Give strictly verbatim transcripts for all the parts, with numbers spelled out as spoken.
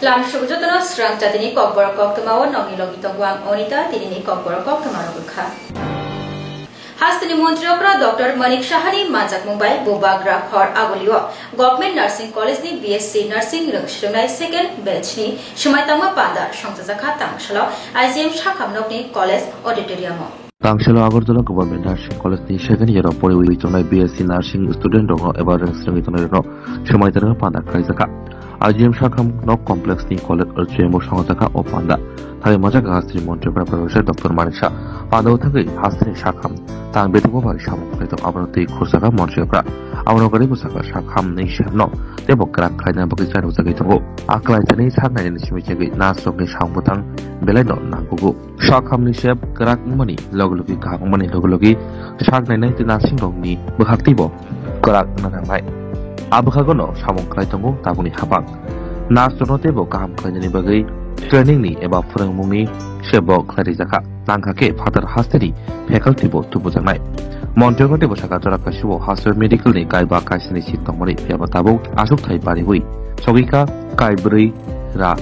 Lam sugu jotono srang jatini kokborok koktwmao nokni logi tongo ang Onita, tinini kokborok koktwma rok wngkha. Hasteni montri okra Doctor Manik Sahani manjakmung bai bubagra khor agulio Government Nursing College ni B S C Nursing rwng swrwngnai second batch ni swmai tangma panda songchajakha tangsalo I G M sakham nokni college auditorium o. Tangsalo Agartala Government Nursing College ni second year o poriwi tongnai B S C Nursing student rokno eba rwng swrwngwi tongnai rokno swmai tangma panda khlaijakha. I G M sakham nok complex ni college auditorium o songchajakha o panda. Thai majak hasteni montri okra Professor Doctor Manik Saha panda o thangwi hasteni sakham tang betokma bai samung khlai tong abono twi khurjaka montri okra. Abono gari bwsaka sakham ni sep no teibo kwrak khlaina bagwi chai rwjagwi tongo. A khlai thani sak nainani simi chegwi nurse rokni samung bwtang belai no nangkugo. Sakhamni sep kwrak wngmani logi logi kaham wngmani logi logi sak nainai tei nursing rokni bwkhak teibo kwrak wngna nangnai. A bwkhago no samung khlai tongo tabukni hapang. Nurse rokno teibo kaham khlainani bagwi training ni eba phwrwngmungni sep bo khlai rijakha. Nangkha khe phatar hasteni faculty bo tubujaknai. Montri okra teibo saka jora kaisao Hasar Medical ni kaiba kaisani seat tongmani phiyaba tabuk aswk thai bariwi sogwikha kaibrwi ra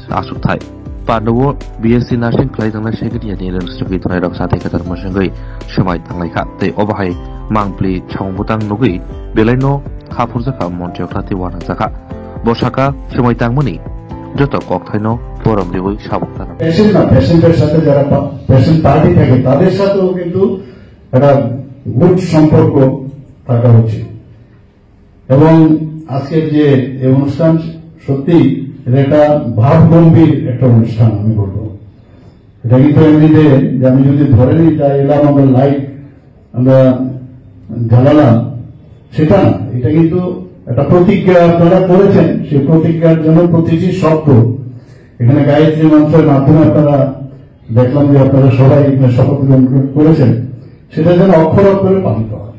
aswk thai. Pandao B S C Nursing khlai tangnai second year ni rwng swrwngwi tongnai rok chathai kwtal mwswngwi swmai tanglaikha tei obo hai mangpli samung bwtang nugwi belaino kha phurjakha montri okra tei uanangjakha. Bo saka swmai tangmani joto kokthaino borom riwi sabuk tangna. Patient না, পেশেন্টের সাথে যারা পা-, patient party থাকে, তাদের সাথেও কিন্তু একটা গুড সম্পর্ক থাকা উচিত। এবং আজকের যে এই অনুষ্ঠান, সত্যি এটা একটা ভাবগম্ভীর একটা অনুষ্ঠান আমি বলবো। এটা কিন্তু এমনিতে যে আমি যদি ধরে নিই, এটা এলাম, আমরা লাইট আমরা জ্বালালাম, সেটা না। এটা কিন্তু একটা প্রতিজ্ঞা আপনারা করেছেন, সেই প্রতিজ্ঞার জন্য প্রতিটি শব্দ এখানে গায়ত্রী মন্ত্রের মাধ্যমে আপনারা দেখলাম যে আপনারা সবাই এখানে শপথ গ্রহণ করে-, করেছেন, সেটা যেন অক্ষরে অক্ষরে পালিত হয়।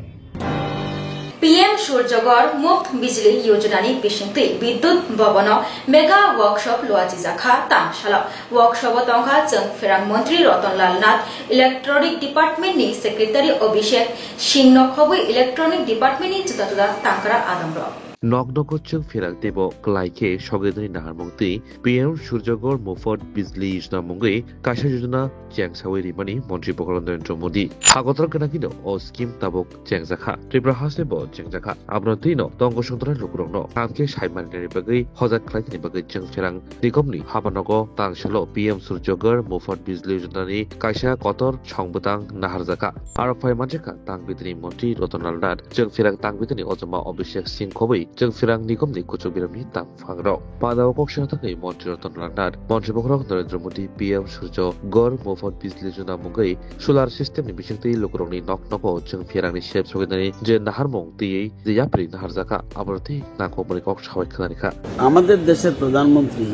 P M Surjagor Muft Bijli Yojana ni bisingtwi Bidyut Bhavan o mega workshop luachijakha tangsalo. Workshop o tongkha chwng pherang montri Ratan Lal Nath, Electronic Department ni Secretary Abhishek Singh no khobwi Electronic Department ni juda juda tangkra adamrok. Nok nogo chwng pherang teibo kwlai khe sogwidani naharmung twi P M Surjagor Muft Bijli Yojana mungwi kaisa yojana chengsawi rimani Montri Bokhorok Narendra Modi. Agartala gwnangino o scheme tabuk chengjakha, Tripura haste bo chengjakha. Abono twino Tongo Songdra lukurokno kaham khe sai manani bagwi hojak khlainani bagwi chwng pherang Nigomni hapanogo tangsalo P M Surjagor Muft Bijli Yojana ni kaisa kotor song bwtang naharjakha. Aro phai manjakha tang bidini montri Ratan Lal Nath, chwng pherang tang bidini ojama Abhishek Singh khobwi chwng pherang Nigomni kuchuk biramni tang phangrok. Padao kok sina thangwi montri Ratan Lal Nath, montri bokhorok Narendra Modi, P M Surjagor Muft Bijli Yojana mungwi solar system ni bisingtwi lukurokni nok nogo chwng pherangni sep sogwinani je naharmung twiwi je yapri naharjakha, abono tei nangkukmani kok sawi khwnarikha. আমাদের দেশের প্রধানমন্ত্রী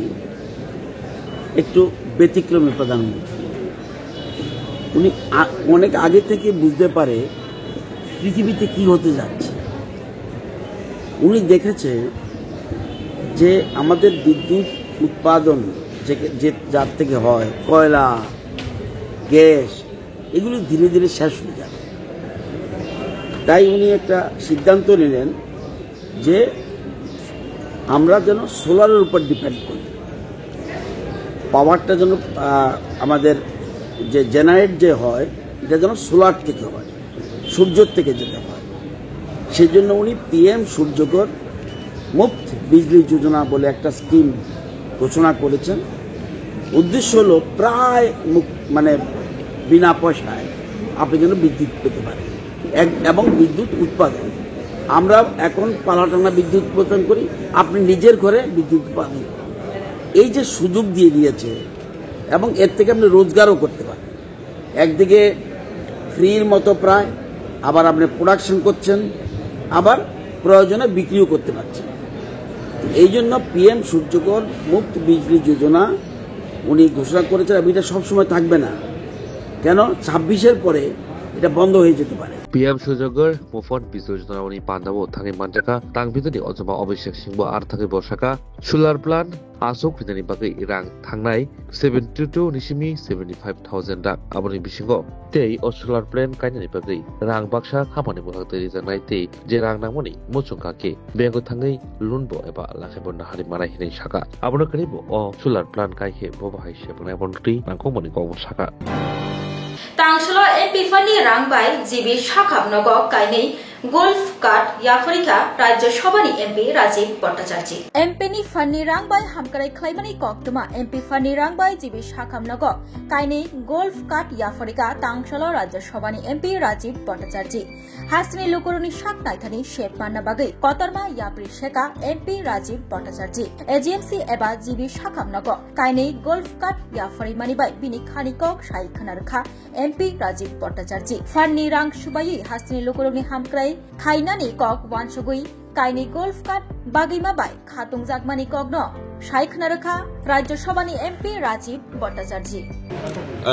একটু ব্যতিক্রমী প্রধানমন্ত্রী। উনি আ-, অনেক আগে থেকে বুঝতে পারে পৃথিবীতে কি হতে যাচ্ছে। উনি দেখেছে যে আমাদের বিদ্যুৎ উৎপাদন যে, যে যার থেকে হয়, কয়লা, গ্যাস, এগুলো ধীরে ধীরে শেষ হয়ে যাবে। তাই উনি একটা সিদ্ধান্ত নিলেন যে আমরা যেন সোলারের উপর ডিপেন্ড করি, পাওয়ারটা যেন, আহ, আমাদের যে জেনারেট যে হয়, এটা যেন সোলার থেকে হয়, সূর্যর থেকে যেতে হয়। সেই জন্য উনি পি এম সূর্যঘর মুফত বিজলি যোজনা বলে একটা স্কিম ঘোষণা করেছেন। উদ্দেশ্য হলো প্রায় মুক-, মানে বিনা পয়সায় আপনি যেন বিদ্যুৎ পেতে পারেন এক-, এবং বিদ্যুৎ উৎপাদন। আমরা এখন পালাটানা বিদ্যুৎ উৎপাদন করি, আপনি নিজের ঘরে বিদ্যুৎ উৎপাদন করুন। এই যে সুযোগ দিয়ে দিয়েছে এবং এর থেকে আপনি রোজগারও করতে পারেন। একদিকে ফ্রির মতো প্রায়, আবার আপনি প্রোডাকশন করছেন, আবার প্রয়োজনে বিক্রিও করতে পারছেন। এই জন্য পি এম সূর্যঘর মুফত বিজলি যোজনা উনি ঘোষণা করেছেন এবং এটা সবসময় থাকবে না। কেন? ছাব্বিশের পরে এটা বন্ধ হয়ে যেতে পারে। P M Surya Ghar Mufon Bisu Jojona ni pandao thangwi manjakha Tangphidani Ojoma Abhishek Singh bo ar thangwi bo sakha, solar plant aswk khainani bagwi rang thangnai seventy two ni simi seventy five thousand rang, aboni bisingo tei o solar plant kainani bagwi rang baksa khapani bwkhak twi rijaknai tei je rang nangmani muchung kha khe bank o thangwi loan bo eba lakhai bo nahari manai hinwi sakha. Abono kwrwi bo o solar plant kai khe bo bahai se phanai abono twi nangkukmani kokbo sakha. Tangsalo M P Phanni Rang bai G B Sakham nogo kainwi golf cart yapharikha Rajya Sabhani M P Rajiv Bhattacharjee. M P ni Phanni Rang bai hamkrai khlaimani koktwma. M P Phanni Rang bai G B Sakham nogo kainwi golf cart yapharikha Tangsalo Rajya Sabhani M P Rajiv Bhattacharjee. Hasteni lukurokni sak naithani sep manna bagwi kotorma yapri seka M P Rajiv Bhattacharjee. A G M C eba G B Sakham nogo kainwi golf cart yapharimani bai bini khani kok sai khna rwkha M P Rajiv Bhattacharjee. Phanni rang subaiwi hasteni lukurokni hamkrai khainani kok wansugwi kainwi golf cart bagwima bai khatungjakmani kokno sai khna rwkha Rajya Sabhani M P Rajiv Bhattacharjee.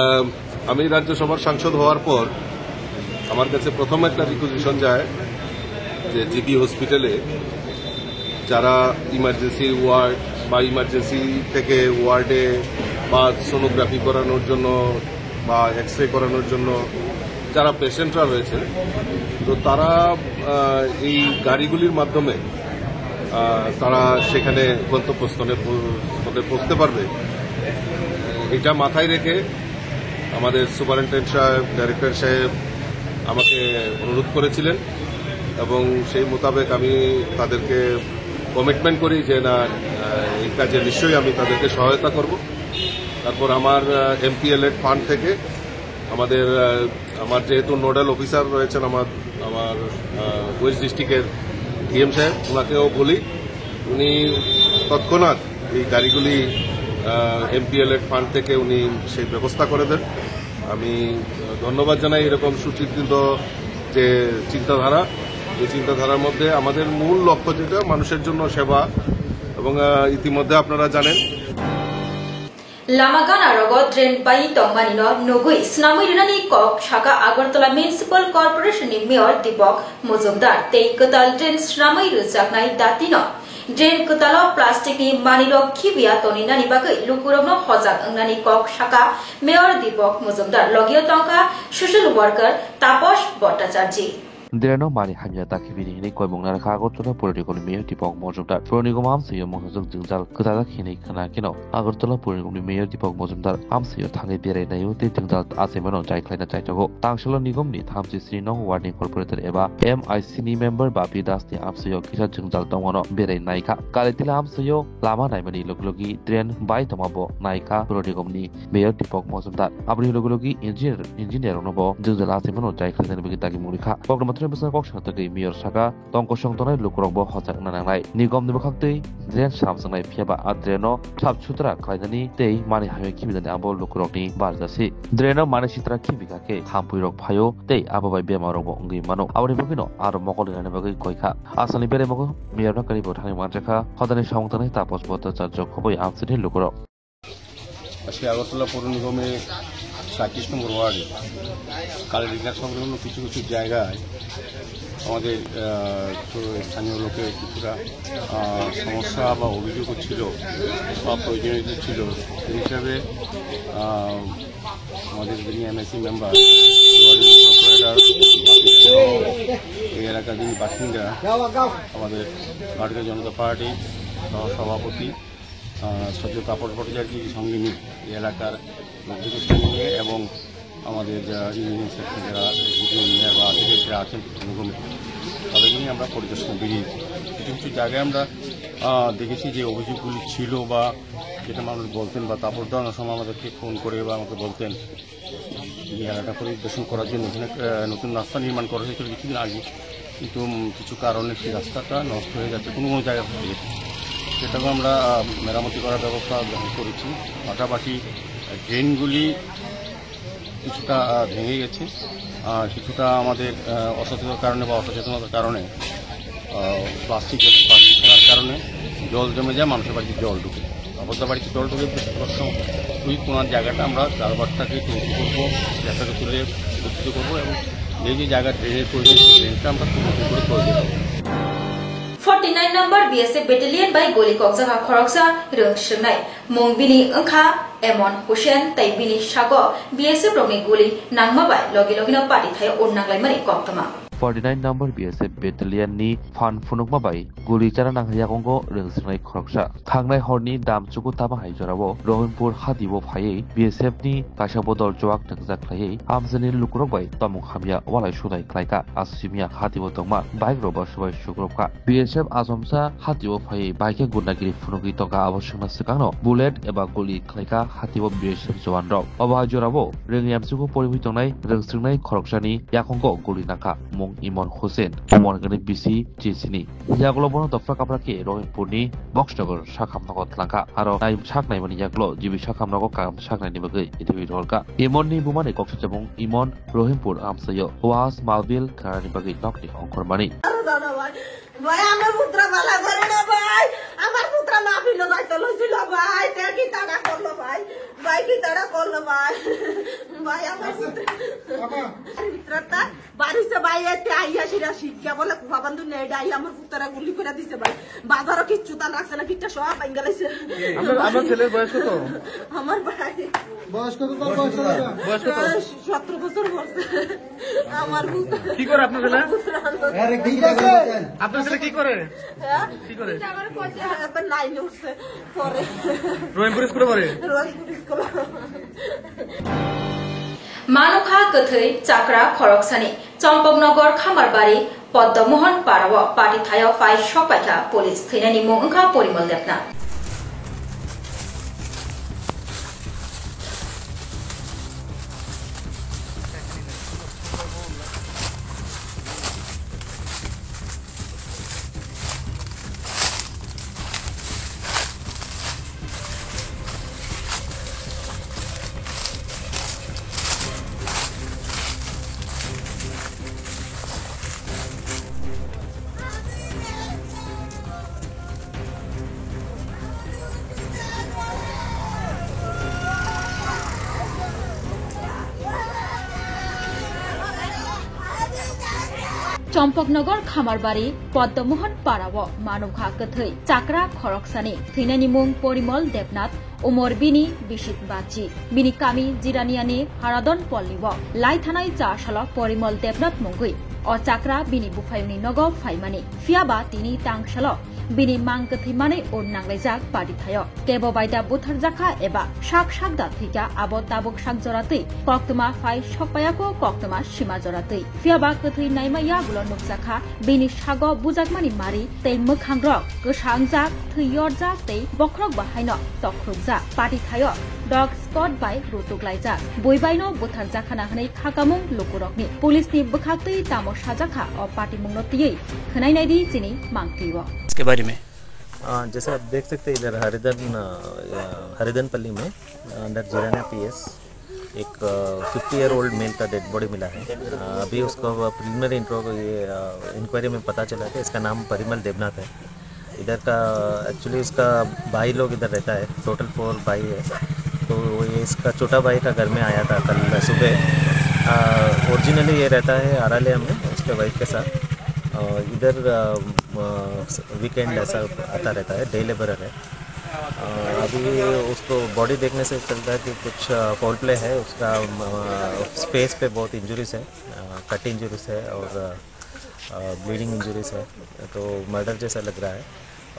আম, আমি রাজ্যসভার সাংসদ হওয়ার পর আমার কাছে প্রথম একটা রিকুইজিশন যায় যে জিবি হসপিটালে যারা ইমার্জেন্সি ওয়ার্ড বা ইমার্জেন্সি থেকে ওয়ার্ডে বা সোনোগ্রাফি করানোর জন্য বা এক্স রে করানোর জন্য যারা পেশেন্টরা রয়েছে, তো তারা, আহ, এই গাড়িগুলির মাধ্যমে, আহ, তারা সেখানে গন্তব্যস্থলে পৌ-, স্থলে পৌঁছতে পারবে। এটা মাথায় রেখে আমাদের সুপারিনটেন্ডেন্ট সাহেব, ডাইরেক্টর সাহেব আমাকে অনুরোধ করেছিলেন এবং সেই মোতাবেক আমি তাদেরকে কমিটমেন্ট করি যে না, আহ, এই কাজে নিশ্চয়ই আমি তাদেরকে সহায়তা করব। তারপর আমার, আহ, এমপিএলএড ফান্ড থেকে আমাদের, আহ, আমার যেহেতু নোডাল অফিসার রয়েছেন আমার, আমার, আহ, ওয়েস্ট ডিস্ট্রিক্টের ডিএম সাহেব, ওনাকেও বলি, উনি তৎক্ষণাৎ এই গাড়িগুলি, আহ, এমপিএলএড ফান্ড থেকে উনি সেই ব্যবস্থা করে দেন। আমি, আহ, ধন্যবাদ জানাই এরকম সুচিন্তিত যে চিন্তাধারা, এই চিন্তাধারার মধ্যে আমাদের মূল লক্ষ্য যেটা মানুষের জন্য সেবা, এবং, আহ, ইতিমধ্যে আপনারা জানেন, Lama gana rogo drain bai tongmani no nugui snamwi rinani kok saka Agartala Municipal Corporation ni Mayor Deepak Mojumdar tei kwtal drain snamwi rwjaknai dati no drain kwtalo plastic ni mani rok khibiya toninani bagwi lukurokno hojak wngnani kok saka Mayor Deepak Mojumdar, logio tongkha social worker Taposh Bhattacharjee. Draino mani hamya ta khibini hinwi koimung narwkha Agartala Puranigamni Mayor Deepak Mojumdar. Puranigamni amsio mungsajwk jwngjal kwchajak hinwi khna kheno Agartala Puranigamni Mayor Deepak Mojumdar amsio thangwi berai naio tei jwngjal achaimano jai khlaina chaithogo. Tangsalo Nigamni thamchi sri nong wardni corporator eba M I C ni member Bapi Dasni amsio kisa jwngjal tongmano berai naikha. Kalitila amsio lama naimani logi logi drain bai tongmabo naikha Puranigamni Mayor Deepak Mojumdar. Aboni logi logi engineer, engineer rokno bo jwngjal achaimano jai khlainani bagwi dagi mung rikha. Kokno mathwrwi bwskango kok sa tagwi Mayor saka tong kosong tongnai lukurok bo hojak wngna nangnai. Nigomni bwkhaktwi drain sram swngnai, phiya ba a draino sap sutra khlainani tei mani hamya khibinani abo lukurokni barjasi. Draino mani sitra khibikha khe thampui rok phaio tei abo bai bemar rok bo wngwi mano. Aboni bagwino aro mokol rinani bagwi koikha. Asalni berai mogo Mayor no karibo thangwi manjakha. Hodani samung tangnai Taposh Bhattacharya khoboi amsini lukurok. আজকে আগরতলা পৌর নিগমে সাঁইত্রিশ নম্বর ওয়ার্ডে কালীঘাট সংলগ্ন কিছু কিছু জায়গায় আমাদের, আহ, তো স্থানীয় লোকের কিছুটা, আহ, সমস্যা বা অভিযোগও ছিল বা প্রয়োজনীয়তা ছিল। সেই হিসাবে, আহ, আমাদের যিনি এমএসি মেম্বার, ওয়ার্ড কর্পোরেটর, এই এলাকার যিনি বাসিন্দা, আমাদের ভারতীয় জনতা পার্টি সহ সভাপতি, আহ, শ্রদ্ধেয় তাপস ভট্টাচার্যকে সঙ্গে নিয়ে এই এলাকার লোকজনকে সঙ্গে নিয়ে এবং আমাদের যারা ইঞ্জিনিয়ার সেকশন যারা, ইঞ্জিনিয়ার বা আর্কিটেক্ট যারা আছেন, কোনো কমিটি, তাদেরকে নিয়ে আমরা পরিদর্শনে বেরিয়েছি। কিছু কিছু জায়গায় আমরা, আহ, দেখেছি যে অভিযোগগুলি ছিল বা যেটা মানুষ বলতেন বা তাপস দা অনেক সময় আমাদেরকে ফোন করে বা আমাকে বলতেন, এই এলাকা পরিদর্শন করার জন্য এখানে, আহ, নতুন রাস্তা নির্মাণ করা হয়েছিল কিছুদিন আগে, কিন্তু, উম, কিছু কারণে সেই রাস্তাটা নষ্ট হয়ে যাচ্ছে, কোনো কোনো জায়গা থেকে। সেটাকে আমরা, আহ, মেরামতি করার ব্যবস্থা গ্রহণ করেছি। পাশাপাশি ড্রেনগুলি কিছুটা, আহ, ভেঙে গেছে, আর কিছুটা আমাদের, আহ, অসচেতনতার কারণে বা অসচেতনতার কারণে, আহ, প্লাস্টিক, প্লাস্টিক ফেলার কারণে জল জমে যায়, মানুষের বাড়িতে জল ঢুকে। অবস্থা বাড়িতে জল ঢুকে বেশ কষ্ট। ওই কোনার জায়গাটা আমরা কারবারটাকে তৈরি করবো, জায়গাটাকে তুলে একত্রিত করবো এবং এই যে জায়গা ড্রেনের প্রয়োজন, ড্রেনটা আমরা খুব বেশি করে করে দেবো। Forty nine number B S F battalion bai goli kokjak ha khoroksa rwng swngnai mung bini wngkha Emon Hussein tei bini sago B S F rokni goli nangma bai logi logino pati thaio ur nanglaimani koktwma. Forty nine number B S F battalion ni phan phunukma bai guli chana nangha yakungo rwng swngnai khoroksa. Thangnai horni dam chuku tama hai jorao Rohimpur hadi o phaiwi B S F ni kaisa bodol chuak nwngjak khlaiwi amchaini lukurok bai tongmung hamya walai sudai khlaikha. Aswk simiya hadi o tongma bike rok bo subai sukrupkha. B S F achomsa hadi o phaiwi bike gundagiri phunugwi tongkha, abo swngna swkangno bullet eba guli khlaikha hadi o B S F jowan rok. Obo hai jorao rwng yamchuku porimwi tongnai rwng swngnai khoroksani yakungo guli nangkha, mung Imon Hussein, umor hwnkhe bisi chisini. Yagulo bono dopha kapra khe Rohimpurni Boxnagar sakhamnogo tlangkha. Aro nai sak naimani yagulo G B sakhamnogo kaham sak naini bagwi prithibi rohorkha. Imonni bumani kok sajabung Imon Rohimpur amsaio was malbil kharani bagwi nokni ongkhormani. ভাই, আমার পুত্র ভালা করে না ভাই, আমার পুত্র মাহফিল যাইতে লইছিল ভাই, তে কি তারা করলো ভাই, ভাই কি তারা করলো ভাই, ভাই আমার পুত্র। আরে ভিতরটা বাড়িছে ভাই, এতে আইয়া সিরা শিক্ষা বলে কুফা বান্ধু নেই ডাই আমার পুত্র গুলি করে দিছে ভাই। বাজারও কিচ্ছু তা রাখছে না, কিচ্ছু সব ভাঙ্গা লাইছে। আপনার, আপনার ছেলের বয়স কত? আমার ভাই বয়স কত? তার বয়স কত? বয়স কত? আহ, সতেরো বছর বয়স। আমার পুত্র। কি করে আপনার ছেলে? পুত্র আনলো। আরে, কি করে? আপনার ছেলে কি করে? হ্যাঁ? কি করে? এখন নাইনে উঠছে, পরে। রহিমপুর স্কুলে পড়ে? রহিমপুর স্কুলে। Manukha kwthwi chakra khoroksani Chompoknogor Khamarbari Poddomohon parao pati thaio phai sokpaikha police, thwinani mung wngkha Porimol Debnath. Chompoknogor Khamarbari Poddomohon parao manukha kwthwi chakra khoroksani thwinani mung Porimol Debnath, umor bini bisit bachi. Bini kami Jiraniani Haradon Pollio lai thanai cha salo Porimol Debnath mungwi o chakra bini buphayungni nogo phaimani. Phiyaba tini tang salo bini mang kwthwi manwi ur nanglaijak pati thaio. Kebo bai da butharjakha eba sak sak da thwikha, abo tabuk sak jora twi koktwma phai sokpaiya kho, koktwma sima jora twi. Phiyaba kwthwi naima yagulo nukjakha bini sago bujakmani mari tei mwkhangrok kwsangjak, thwi yorjak tei bokhorok bahaino tokhorokjak. Pati thaio dog squad bai rutuk laijak. Bui baino butharjakhana hwnwi khakamung lukurokni. Police ni bwkhaktwi tamo sajakha o patimungno twiwi khwnai naidi chini mangtwi o. इसके बारे में। अ, जैसे आप देख सकते हैं, इधर हरिदन, अ, अ, हरिदनपल्ली में, अ, under जिराना पीएस एक, अ, फिफ्टी ईयर ओल्ड मेल का डेड बॉडी मिला है। अ, अभी उसको प्रिलिमिनरी इंट्रो, ये, अ, इंक्वायरी में पता चला कि इसका नाम परिमल देवनाथ है। इधर का, एक्चुअली उसका भाई लोग इधर रहता है, टोटल फोर भाई है। तो वो ये इसका छोटा भाई का घर में आया था कल सुबह। अ, ओरिजिनली ये रहता है आरालिया में उसके वाइफ के साथ। अ, इधर, अ, अ, वीकेंड ऐसा आता रहता है, डे लेबरर है। अ, अभी उसको बॉडी देखने से चलता है कि कुछ, अ, फाउल प्ले है, उसका, अ, फेस पे बहुत इंजरीज है, अ, कट इंजरीज है और, अ, अ, ब्लीडिंग इंजरीज है, तो मर्डर जैसा लग रहा है।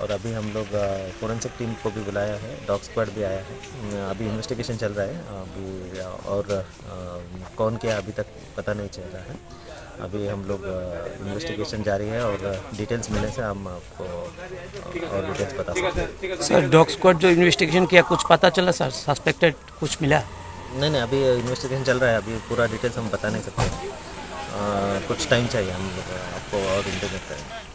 और अभी हम लोग, अ, फॉरेंसिक टीम को भी बुलाया है, डॉग स्क्वाड भी आया है। अ, अभी इन्वेस्टिगेशन चल रहा है, अभी, अ, और, अ, कौन क्या अभी तक पता नहीं चल रहा है। अभी हम लोग, अ, इन्वेस्टिगेशन जारी है और, अ, डिटेल्स मिलने से हम आपको, अ, और डिटेल्स बता सकते हैं। सर, डॉग स्क्वाड जो इन्वेस्टिगेशन किया, कुछ पता चला सर, सस्पेक्टेड कुछ मिला? नहीं, नहीं, अभी इन्वेस्टिगेशन चल रहा है, अभी पूरा डिटेल्स हम बता नहीं सकते। अ, कुछ टाइम चाहिए हम लोग, अ, आपको और इंटीमेट करेंगे।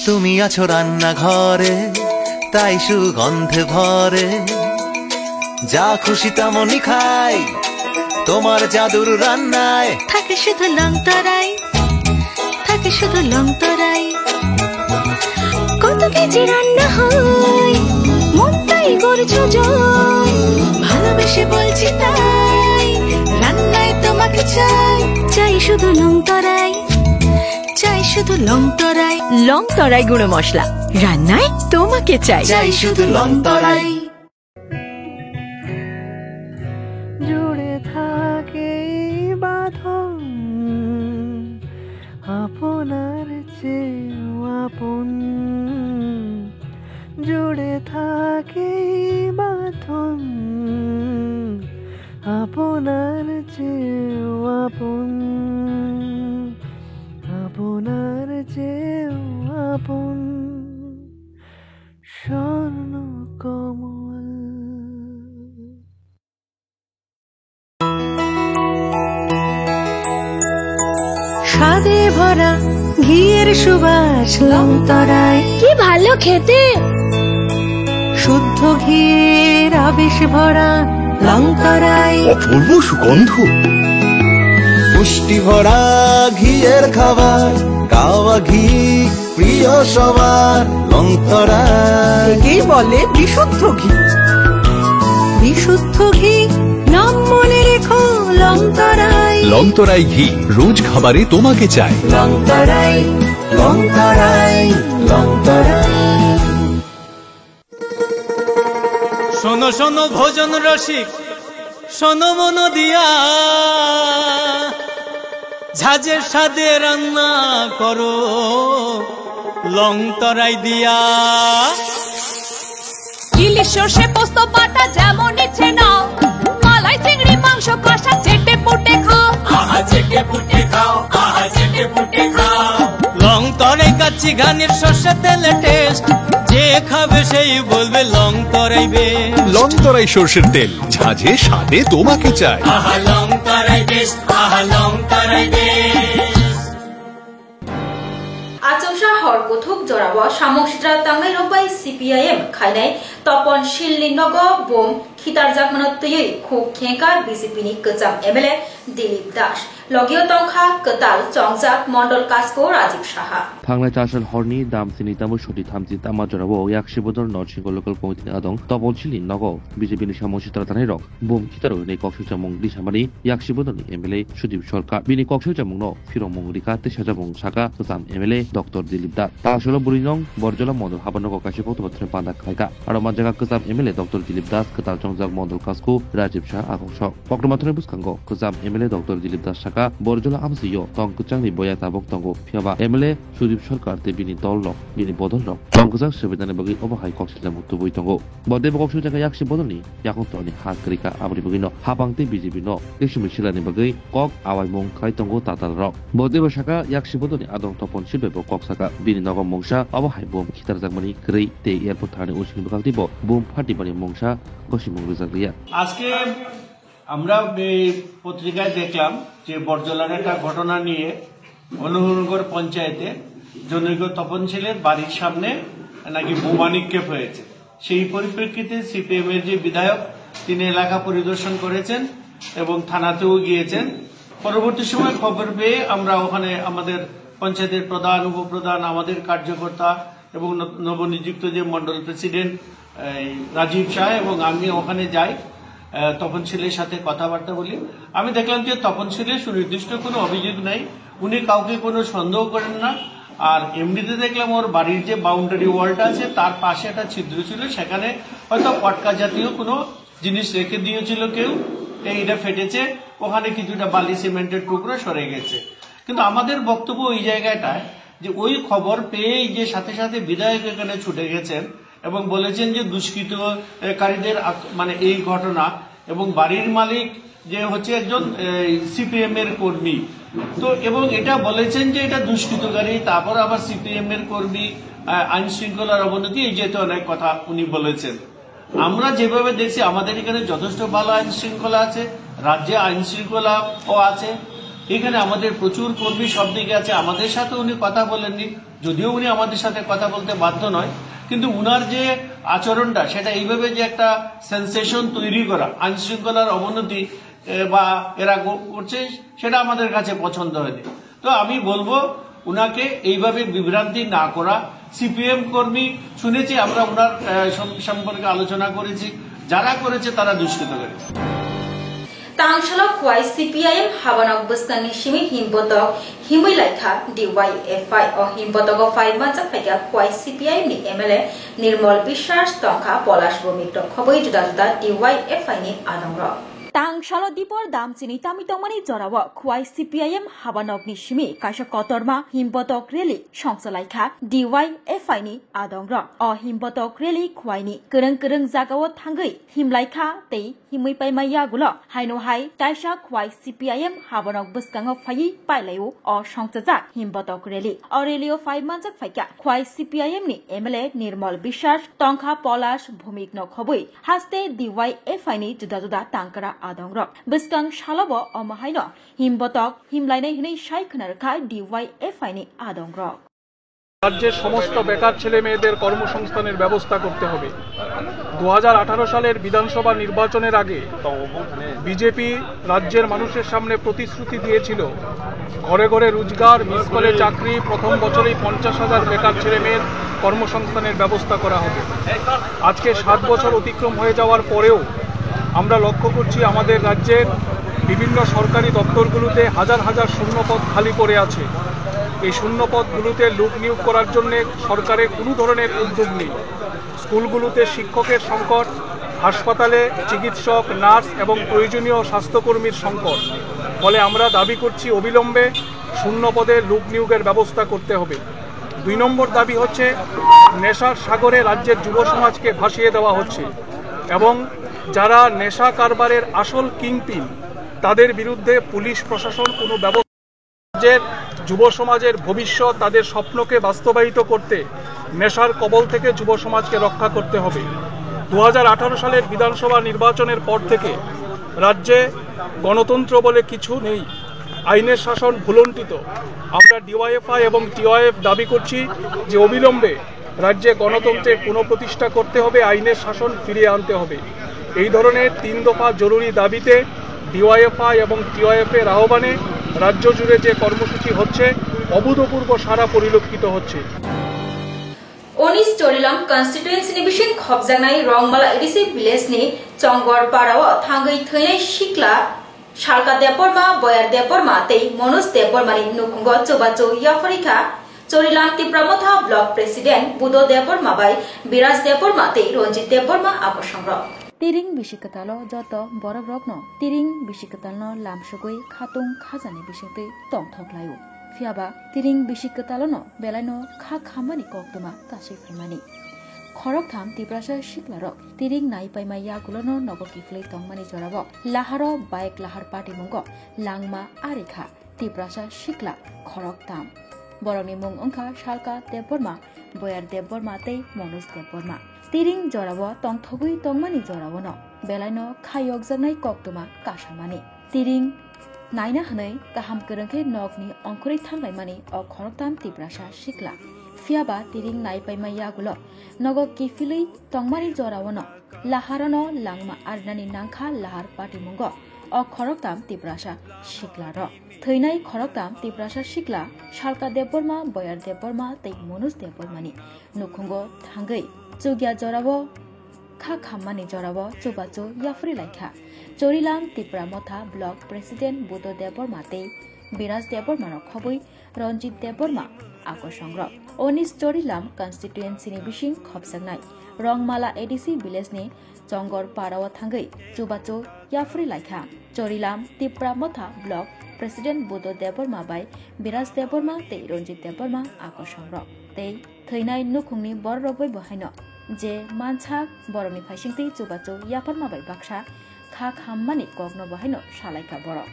তুমি আছো রান্নাঘরে, তাই সুগন্ধে ভরে। যা খুশি তেমনই খাই তোমার জাদুর রান্নায়। থাকে শুধু লং তরাই, থাকে শুধু লং তরাই। কত কেজি রান্না হয়, মনটাই করছো জয়। ভালোবেসে বলছি তাই, রান্নায় তোমাকে চাই। চাই শুধু লং তরাই, চাই শুধু লং তরাই। লং তরাই গুঁড়ো মশলা, রান্নায় তোমাকে চাই। চাই শুধু লং তরাই। জুড়ে থাকে এই বাঁধন, আপনার চেয়েও আপন। জুড়ে থাকে এই বাঁধন, আপনার চেয়েও আপন, আপনার চেয়েও আপন। স্বর্ণ কমল। স্বাদে ভরা ঘিয়ের সুবাস লং তরাই। কি ভালো খেতে! শুদ্ধ ঘিয়ের আবেশ ভরা লং তরাই। অপূর্ব সুগন্ধ। পুষ্টি ভরা ঘিয়ের খাবার, কাওয়া ঘি প্রিয় সবার। লং তরাই। একেই বলে বিশুদ্ধ ঘি। বিশুদ্ধ ঘি, নাম মনে রেখো লং তরাই। লং তরাই ঘি, রোজ খাবারে তোমাকে চাই। লং তরাই, লং তরাই, লং তরাই। শোনো শোনো ভোজন রসিক, শোনো মন দিয়া, ঝাঁঝের স্বাদে রান্না করো লং তরাই দিয়া। ইলিশ সর্ষে পোস্ত বাটা যেমন ইচ্ছে নাও, মালাই চিংড়ি মাংস কষা চেটে পুটে খাও। আহা চেটে পুটে খাও, আহা চেটে পুটে খাও। লং তরাই কাচ্চি ঘানির সর্ষে তেলে টেস্ট, যে খাবে সেই বলবে লং তরাই বেস্ট। লং তরাই সর্ষের তেল, ঝাঁঝে স্বাদে তোমাকে চাই। আহা লং তরাই বেস্ট, আহা লং তরাই best. Achomsa hor kuthuk jorao samung sitra tangnai rok bai C P I M khainai Topon Silni nogo bom khitarjakmano twiwi khuk khengkha B J P ni kwcham M L A Dilip Das. Logio tongkha kwtal chongjak Mondol Kasko Rajiv Saha. Thangnai chasal horni dam sini tamo soti thamchi tama jorao Yaksi Bodol North Singho Local Committee ni adong Topon Silni nogo B J P ni samung sitra tanai rok bom khitarwi hwnwi kok swijamung disamani Yaksi Bodolni M L A Sudip Sarkar. Bini kok swijamungno phirokmung rikha tei sajabung saka kwcham M L A Doctor Dilip Das. Tasolo bwrwi nong Borjola Mondol habar nogo kaisa koktwma thani panda khlaikha. Aro manjaga kwcham M L A Doctor Dilip Das, kwtal chongjak Mondol Kasko Rajiv Saha agongso. Koktwma thani bwskango kwcham M L A Doctor Dilip Das saka Borjola amsio tong kwchangni boya tabuk tongo, phiyaba M L A Sudip Sarkar tei bini dol rok, bini bodol rok tong kwchang swbainani bagwi obo hai kok siljamung tubui tongo. Bo teibo kok swijak kha Yaksi Bodolni yakung tongni ha kwrwi kha, aboni bagwino hapang tei B J P no kisimwi silani bagwi kok awaimung khlai tongo tatal rok. Bo teibo saka Yaksi Bodolni adong Topon Sil bai bo kok saka, bini nogo mungsa obo hai bom khitarjakmani kwrwi tei airport thani usini bwkhak teibo bom phatibani mungsa gosimung rijak liya. আজকে আমরা এই পত্রিকায় দেখলাম যে বরজলার একটা ঘটনা নিয়ে অনুনগর পঞ্চায়েতে জনৈক তপন শীলের বাড়ির সামনে নাকি বোমা নিক্ষেপ হয়েছে। সেই পরিপ্রেক্ষিতে সিপিএম এর যে বিধায়ক, তিনি এলাকা পরিদর্শন করেছেন এবং থানাতেও গিয়েছেন। পরবর্তী সময় খবর পেয়ে আমরা ওখানে আমাদের পঞ্চায়েতের প্রধান, উপপ্রধান, আমাদের কার্যকর্তা এবং ন-, নবনিযুক্ত যে মণ্ডল প্রেসিডেন্ট, এই রাজীব শাহ এবং আমি ওখানে যাই, আহ, তপন শীলের সাথে কথাবার্তা বলি। আমি দেখলাম যে তপন শীলের সুনির্দিষ্ট কোনো অভিযোগ নাই, উনি কাউকে কোনো সন্দেহ করেন না। আর এমনিতে দেখলাম ওর বাড়ির যে বাউন্ডারি ওয়ালটা আছে, তার পাশে একটা ছিদ্র ছিল, সেখানে হয়তো পটকা জাতীয় কোনো জিনিস রেখে দিয়েছিল কেউ, এই এটা ফেটেছে, ওখানে কিছুটা বালি সিমেন্টের টুকরো সরে গেছে। কিন্তু আমাদের বক্তব্য ওই জায়গাটায় যে ওই খবর পেয়েই যে সাথে সাথে বিধায়ক এখানে ছুটে গেছেন এবং বলেছেন যে দুষ্কৃতকারীদের আক-, মানে এই ঘটনা এবং বাড়ির মালিক যে হচ্ছে একজন সিপিএম এর কর্মী, তো এবং এটা বলেছেন যে এটা দুষ্কৃতকারী, তারপর আবার সিপিএম এর কর্মী, আহ, আইন শৃঙ্খলার অবনতি, এই জাতীয় অনেক কথা উনি বলেছেন। আমরা যেভাবে দেখছি, আমাদের এখানে যথেষ্ট ভালো আইন শৃঙ্খলা আছে, রাজ্যে আইন শৃঙ্খলাও আছে। এখানে আমাদের প্রচুর কর্মী সব দিকে আছে, আমাদের সাথে উনি কথা বলেননি। যদিও উনি আমাদের সাথে কথা বলতে বাধ্য নয়, কিন্তু উনার যে আচরণটা, সেটা এইভাবে যে একটা সেন্সেশন তৈরি করা, আইন শৃঙ্খলার অবনতি এ, বা এরা গ- করছে, সেটা আমাদের কাছে পছন্দ হয়নি। তো আমি বলবো, উনাকে এইভাবে বিভ্রান্তি না করা। সিপিএম কর্মী শুনেছি আমরা ওনার, এ, সম- সম্পর্কে আলোচনা করেছি, যারা করেছে তারা দুষ্কৃতকারী। Tang salo khwai C P I M habanok bwskangni simi himbotok himwi laikha D Y F I. O himbotogo phai manjak phaikha khwai C P I M ni M L A Nirmol Biswas, tongkha Polash Bhumik rok khobwi juda juda D Y F I ni adongrok. Tang salo dipor dam chini tami tongmani jorao khwai C P I M habanokni simi kaisa kotorma himbotok rally songchalaikha D Y F I ni adongrok. O himbotok rally khwai ni kwrwng kwrwng jagao thangwi himlaikha tei himwi paima yagulo haino hai taisa khwai C P I M habanok bwskango phaiwi pailaio o songchajak himbotok rally. O rally-o phai manjak phaikha khwai C P I M ni M L A Nirmol Biswas, tongkha Polash Bhumik no khobwi haste D Y F I ni juda juda tangkra adongrok. Bwskang salobo omo haino himbotok himlainai hwnwi sai khna rwkha D Y F I ni adongrok. রাজ্যের সমস্ত বেকার ছেলে মেয়েদের কর্মসংস্থানের ব্যবস্থা করতে হবে। দু হাজার আঠারো সালের বিধানসভা নির্বাচনের আগে বিজেপি রাজ্যের মানুষের সামনে প্রতিশ্রুতি দিয়েছিল, ঘরে ঘরে রোজগার, মিস কলে চাকরি, প্রথম বছরেই পঞ্চাশ হাজার বেকার ছেলে মেয়ের কর্মসংস্থানের ব্যবস্থা করা হবে। আজকে সাত বছর অতিক্রম হয়ে যাওয়ার পরেও আমরা লক্ষ্য করছি, আমাদের রাজ্যের বিভিন্ন সরকারি দপ্তরগুলোতে হাজার হাজার শূন্য পদ খালি পড়ে আছে। এই শূন্য পদগুলোতে লোক নিয়োগ করার জন্য সরকারের কোনো ধরনের উদ্যোগ নেই। স্কুলগুলোতে শিক্ষকের সংকট, হাসপাতালে চিকিৎসক, নার্স এবং প্রয়োজনীয় স্বাস্থ্যকর্মীর সংকট। ফলে আমরা দাবি করছি, অবিলম্বে শূন্য পদে লোক নিয়োগের ব্যবস্থা করতে হবে। দুই নম্বর দাবি হচ্ছে, নেশার সাগরে রাজ্যের যুব সমাজকে ভাসিয়ে দেওয়া হচ্ছে এবং যারা নেশা কারবারের আসল কিংপিন, তাদের বিরুদ্ধে পুলিশ প্রশাসন কোনো ব্যবস্থা, রাজ্যের যুব সমাজের ভবিষ্যৎ, তাদের স্বপ্নকে বাস্তবায়িত করতে নেশার কবল থেকে যুব সমাজকে রক্ষা করতে হবে। দু হাজার আঠারো সালের বিধানসভা নির্বাচনের পর থেকে রাজ্যে গণতন্ত্র বলে কিছু নেই, আইনের শাসন ভূলুণ্ঠিত। আমরা ডিওয়াইএফআই এবং টিওয়াইএফ দাবি করছি যে অবিলম্বে রাজ্যে গণতন্ত্রের পুনঃপ্রতিষ্ঠা করতে হবে, আইনের শাসন ফিরিয়ে আনতে হবে। এই ধরনের তিন দফা জরুরি দাবিতে ডিওয়াইএফআই এবং টিওয়াইএফ এর আহ্বানে রাজ্য জুড়ে যে কর্মসূচি হচ্ছে, অভূতপূর্ব সাড়া পরিলক্ষিত হচ্ছে। Unis Chorilam constituency ni bising khopjaknai Rongmala A D C village ni Chongor para o thangwi thwinai sikla Salka Debbarma, Boyar Debbarma tei Manoj Debbarma ni nukhungo chubachu yapharikha Chorilam Tipra Motha Block President Budo Debbarma bai Biraj Debbarma tei Ranjit Debbarma akosongrok. Tiring bisi kwtalo joto borokrokno tiring bisi kwtalno lamsugwi khatung khajani bisingtwi tongthok laio. Phiyaba tiring bisi kwtalono belaino kha khammani koktwma kasui phaimani. Khoroktham Tiprasa siklarok tiring nai paima yagulono nogo kiphilwi tongmani jorao laharo bike lahar patimungo langma arikha Tiprasa sikla khoroktham. Borokni mung wngkha Salka Debbarma, Boyar Debbarma tei Manoj Debbarma. Tiring jorao tongthogwi tongmani joraono belaino kha yokjaknai koktwma kasamani. Tiring naina hwnwi kaham kwrwng khe nokni ongkhorwi thanglaimani o khoroktham Tiprasa sikla. Phiyaba tiring nai paima yagulo nogo kiphilwi tongmani joraono laharono langma arinani nangkha lahar patimungo o khoroktham Tiprasa siklarok. Thwinai khoroktham Tiprasa sikla Salka Debbarma, Boyar Debbarma tei Manoj Debbarmani nukhungo thangwi chukya jorao kha khammani jorao chubachu yapharwi laikha. Chorilam Tipra Motha Block President Budo Debbarma tei Biraj Debbarmano khobwi Ranjit Debbarma akosongrok. Unis Chorilam constituency ni bising khopjaknai Rongmala A D C village ni Chongor para o thangwi chubachu yapharwi laikha. Chorilam Tipra Motha Block President Budo Debbarma bai Biraj Debbarma tei Ranjit Debbarma akosongrok tei thwinai nukhungni bororok bai bo haino je mansak borokni phaisingtwi chubachu yapharma bai baksa kha khammani kokno bo haino salaikha borok.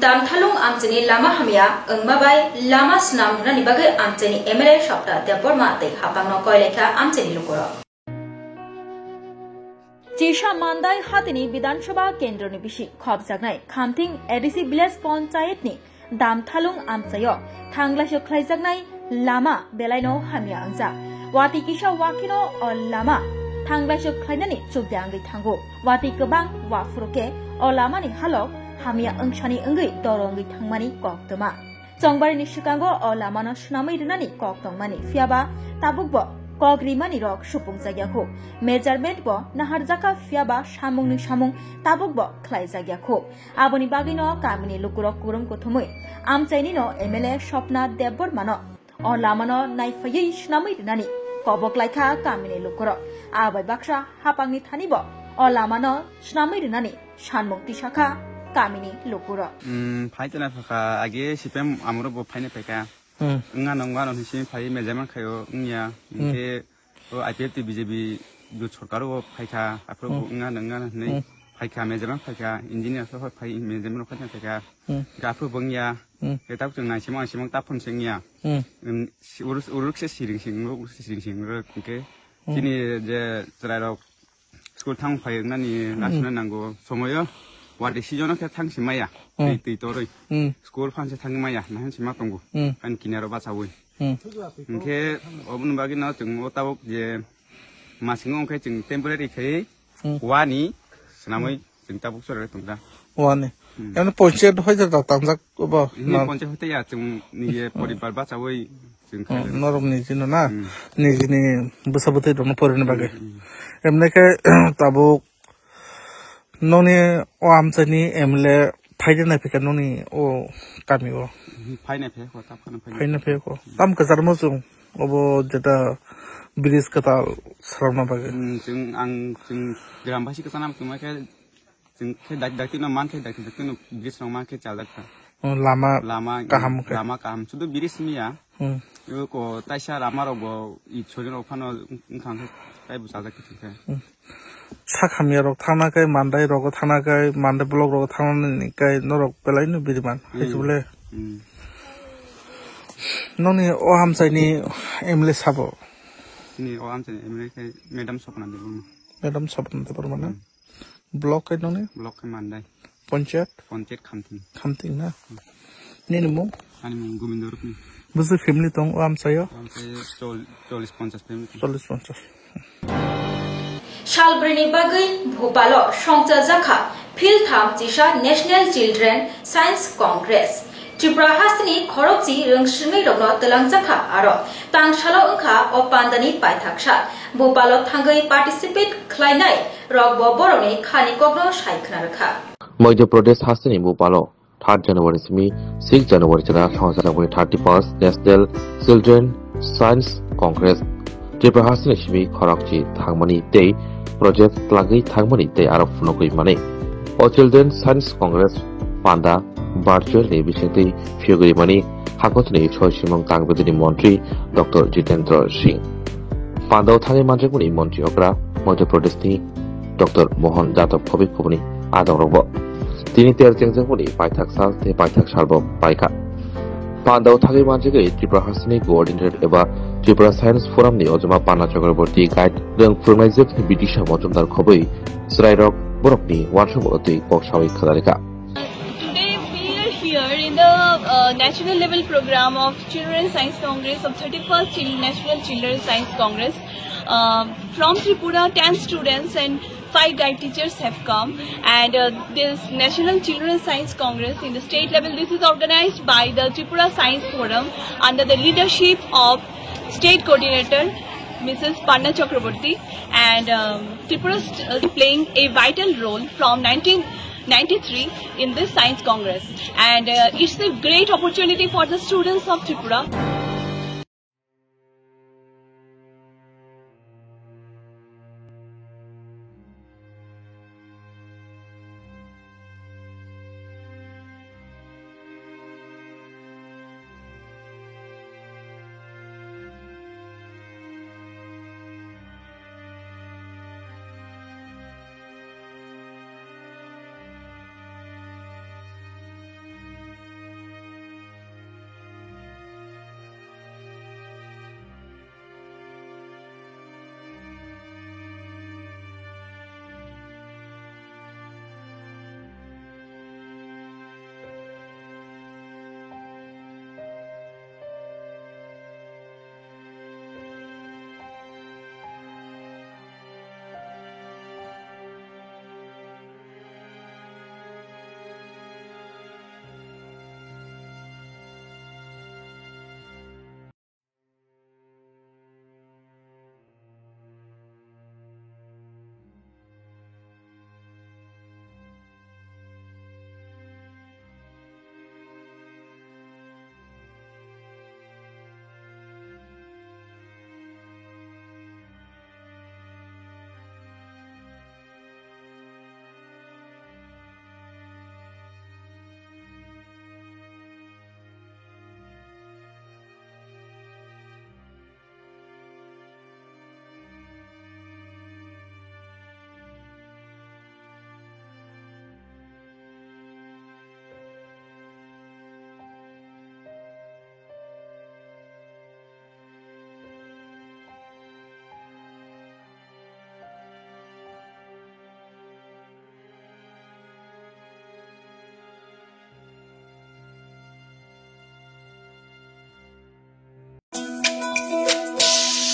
Damthalung amchaini lama hamya wngma bai lama swnam rwnani bagwi amchaini M L A Sopta Debbarma tei hapangno koilaikha amchaini lukurok. Chisa Mandai hatini Bidhan Sabha kendroni bisi khopjaknai Khamthing A D C village panchayat ni Damthalung amchaio thanglaisio khlaijaknai Lama belaino hamya wngjak. Watwi kisa wakheno o lama thanglaisuk khlainani chukde wngwi thango. Watwi kwbang waphuru khe o lamani halok hamya wngsani wngwi doro wngwi thangmani kok twma. Chongbarini swkango o lamano swnamwi rwnani kok tongmani, phiyaba tabukbo kok rimani rok supung jakya khu. Measurement bo naharjakha, phiyaba samungni samung tabukbo khlai jakya khu. Aboni bagwino kamini lukurok kurum kuthumwi amchainino M L A Swapna Debbarmano o lamano naiphaiwi swnamwi rwnani kobok laikha kamini lukurok. Abai baksa hapangni thanibo o lamano swnamwi rwnani sanmung tisakha kamini lukurok. Hmm, phai tena phakha, age C P M amoro bo phaina phaikha. Hmm. Wngano wngano hinwi phai measurement khaio wngya. Hmm. Hinkhe o I P F T B J P jot sorkar o phaikha, aphuru bo Hmm. wngano wngano hinwi Hmm. phaikha, measurement phaikha, engineer so phai measurement rok phaina phaikha. Hmm. Hinkhe aphuru bo wngya. Hmm. Hinkhe tabuk chwng naisimang naisimang taphun se wngya. Hmm. Em, si-, uruk, uruk se siring sing, uruk se siring sing, uruk hinkhe Hmm. chini je chwrairok school thang phai nani Hmm. lasina nango somoyo wadi season khe thang si maya Hmm. twi twi toroi Hmm. school phan se thang maya nahan si ma tongo Hmm. ani kinaro bachawi Hmm. hinkhe oboni bagwi no chwng o tabuk je masingo wngkhe chwng temporary khai Hmm. wani swnamwi chwng tabuk chwrai tongda. Wani. Hmm. Emne ponchayat hoi jata tangjak obo. Ni Na- ponchayat hoite ya chwng ni ye poribar bachawi chwng Hmm, khaijak. Norok ni jino na. Hmm. Ni jini bwsa bwtwi rokno porini bagwi. Hmm, hmm. Emne khe tabuk noni o amchaini M L A phaina nai phika noni o kami o. Hmm, phaina phai ko, tap khana phaina. Phaina phai ko. Tam kwchar mo chwng. Obo jeta bridge kwtal swnamna bagwi. Hmm, chwng, ang, chwng gram basi kwchana tongma khe, chwng khe dak-, dakti no man khe, dakti, dakti no bridge rok man khe chajak kha. Oh, lama lama, kaham khe. Lama kaham. Sudu bridge miya. Hmm. Yo ko taisa lama rok bo i chori rok phano wngkha khe tai bo chajak khe chwng khe. Hmm. Sak hamya rok thangna kai, Mandai rogo thangna kai, Mandai block rogo thangna ni kai norok belai no biriman. Hmm. Hai se bole. Hmm. Noni o amchaini M L A sabo? Ni o amchaini M L A khe Madam Sopna Debbarma. Madam Sopna Debbarma na? Hmm. Block khe noni? Block khe Mandai. Panchayat? Panchayat Khamting. Khamting na? Hmm. Nini mung? Ani mung Gobindo Rupni. Busu family tong o amchaio? Amchai chol-, chollish ponchash family tong. Chollish ponchash. Salbrini bagwi Bhopalo songchajakha philtham chisa National Children Science Congress. Tripura hasteni khorokchi rwngswrwngwi rokno twlangjakha aro tangsalo wngkha o pandani paithak sal. Bhopalo thangwi participate khlainai rokbo borokni khani kokno sai khna rwkha. Madhya Pradesh hasteni Bhopalo third January simi six January jora songchajakmani thirty-first National Children Science Congress Tripura hasteni simi khorokchi thangmani tei project twlangwi thangmani tei aro phunugwi mani. O Children Science Congress panda virtual ni bisingtwi phiyogwi mani hakotni soisimung kangbedini montri Doctor Jitendra Singh. Pandao thangwi manjakmani montri okra Madhya Pradesh ni Doctor Mohan Jadhav khobwi khoboni adongrokbo. Tini ter chengjakmani paithak sal tei paithak salbo paikha. Pandao thangwi manjagwi Tripura hasteni coordinator eba Tripura Science Forum ni ojoma Panna Chakraborty guide rwng phwrwngnaijak Bidisha Majumdar khobwi chwrairok borokni uansukmano twi kok sawi khwlarikha. Today we are here in the uh, national level program of Children Science Congress of thirty-first Chil- National Children Science Congress. Uh, from Tripura, ten students and five guide teachers have come, and uh, this National Children's Science Congress in the state level, this is organized by the Tripura Science Forum under the leadership of state coordinator Missus Panna Chakraborty, and um, Tripura st- is playing a vital role from nineteen ninety-three in this science congress, and uh, it's a great opportunity for the students of Tripura.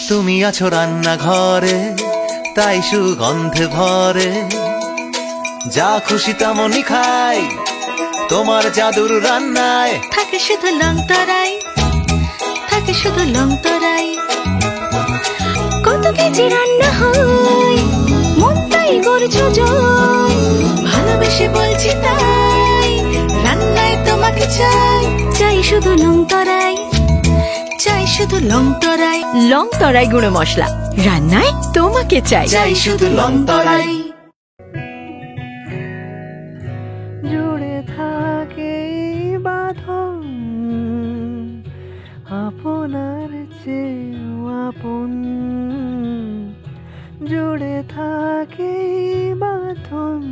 তুমি আছো রান্নাঘরে, তাই সুগন্ধে ভরে। যা খুশি তেমনই খাই, তোমার জাদুর রান্নায়। থাকে শুধু লং তরাই, থাকে শুধু লং তরাই। কত কেজি রান্না হয়, মনটাই করছো জয়। ভালোবেসে বলছি তাই, রান্নায় তোমাকে চাই। চাই শুধু লং তরাই, চাই শুধু লং তরাই। লং তরাই গুঁড়ো মশলা, রান্নায় তোমাকে চাই। চাই শুধু লং তরাই। জুড়ে থাকে এই বাঁধন, আপনার চেয়েও আপন। জুড়ে থাকে এই বাঁধন,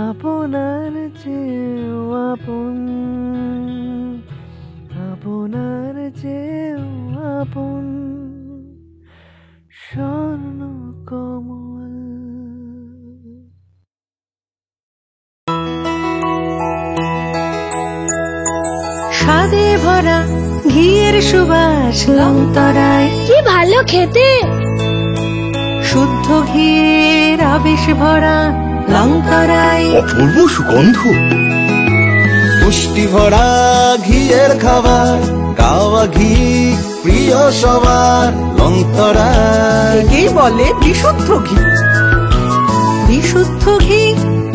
আপনার চেয়েও আপন, আপনার চেয়েও আপন। স্বর্ণ কমল। স্বাদে ভরা ঘিয়ের সুবাস লং তরাই। কি ভালো খেতে। শুদ্ধ ঘিয়ের আবেশ ভরা লং তরাই। অপূর্ব সুগন্ধ। পুষ্টি ভরা ঘিয়ের খাবার, কাওয়া ঘি প্রিয় সবার। লং তরাই। একেই বলে বিশুদ্ধ ঘি। বিশুদ্ধ ঘি,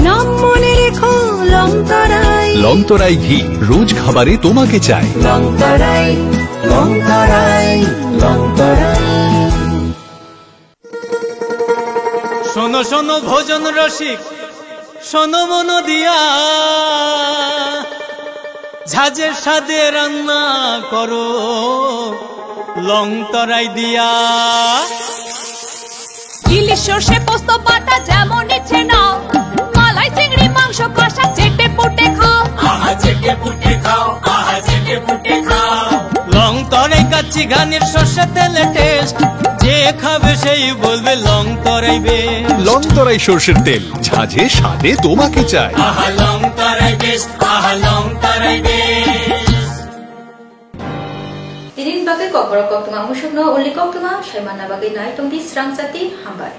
নাম মনে রেখো লং তরাই। লং তরাই ঘি, রোজ খাবারে তোমাকে চাই। লং তরাই, লং তরাই, লং তরাই। শোনো শোনো ভোজন রসিক, শোনো মন দিয়া, ঝাঁঝে স্বাদে রান্না করো লং তরাই দিয়া। ইলিশ সর্ষে পোস্ত বাটা যেমন ইচ্ছে নাও, মালাই চিংড়ি মাংস কষা চেটে পুটে খাও। আহা চেটে পুটে খাও, আহা চেটে পুটে খাও। লং তরাই কাচ্চি ঘানির সর্ষে তেলে টেস্ট, যে খাবে সেই বলবে লং তরাই বেস্ট। লং তরাই সর্ষের তেল, ঝাঁঝে স্বাদে তোমাকে চাই। আহা লং তরাই বেস্ট, আহা লং তরাই best. Tini bagwi kokborok koktwma musukno uli koktwma saimanna bagwi nai tongdi srang chati hambai.